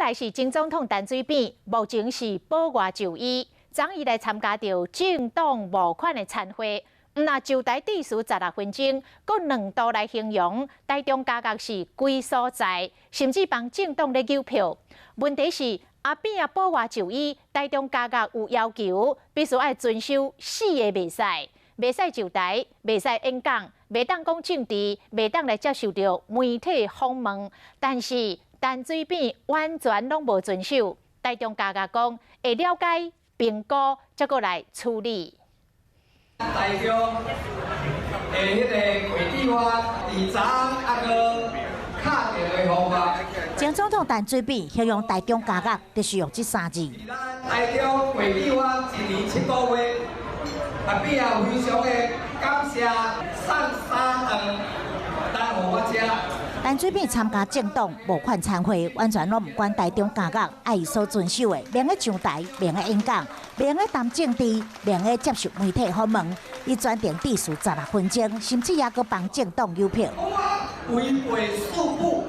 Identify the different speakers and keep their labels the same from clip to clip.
Speaker 1: 來是前總統陳水扁，目前是保外就醫，昨伊來參加著政黨募款的餐會，毋但上台致辭16分鐘，閣兩度來形容台中嘉義是鬼所在，甚至幫政黨咧搝票。問題是阿扁啊保外就醫，台中嘉義有要求，必須愛遵守四个袂使，袂使上台，袂使演講，袂當講政治，袂當來接受著媒體訪問。但是陳水扁完全攏無遵守，台中嘉義講會了解評估，才閣來處理。
Speaker 2: 台中的彼个會計法，佇昨昏猶閣敲電話予我。
Speaker 3: 前總統陳水扁形容台中嘉義，就是用這三字。
Speaker 2: 台中會計法一年7個月，阿扁也非常的感謝送三頓來予我食。
Speaker 3: 陳水扁參加政黨募款餐會，完全攏毋管台中嘉義愛伊所遵守的，免去上台，免去演講，免去談政治，免去接受媒體訪問。伊專程致辭16分鐘，甚至猶閣幫政黨搝票。
Speaker 2: 我違背四不，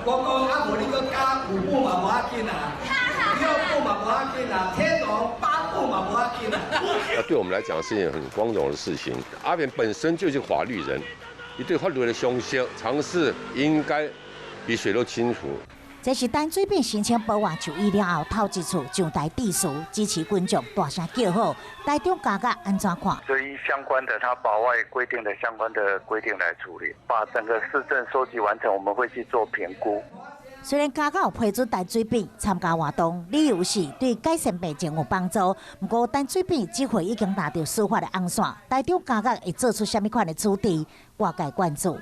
Speaker 2: 我講啊，無你閣加五不嘛無要緊啊，六不嘛無要緊啊，天龍八部嘛無要緊啊。
Speaker 4: 那對我們來講是一件很光榮的事情。阿扁本身就是法律人。伊對法律的常識常識應該比誰都清楚。
Speaker 3: 這是陳水扁申請保外就醫了後，頭一次上台致辭，支持群眾大聲叫好。台中嘉義按怎看？
Speaker 5: 所以相關的，他保外規定的相關的規定來處理，把整個市政收集完成，我們會去做評估。
Speaker 3: 雖然嘉義有批准陳水扁參加活動，理由是對改善病情有幫助。毋過陳水扁這回已經踏著司法的紅線，台中嘉義會做出啥物款的處置，外界關注。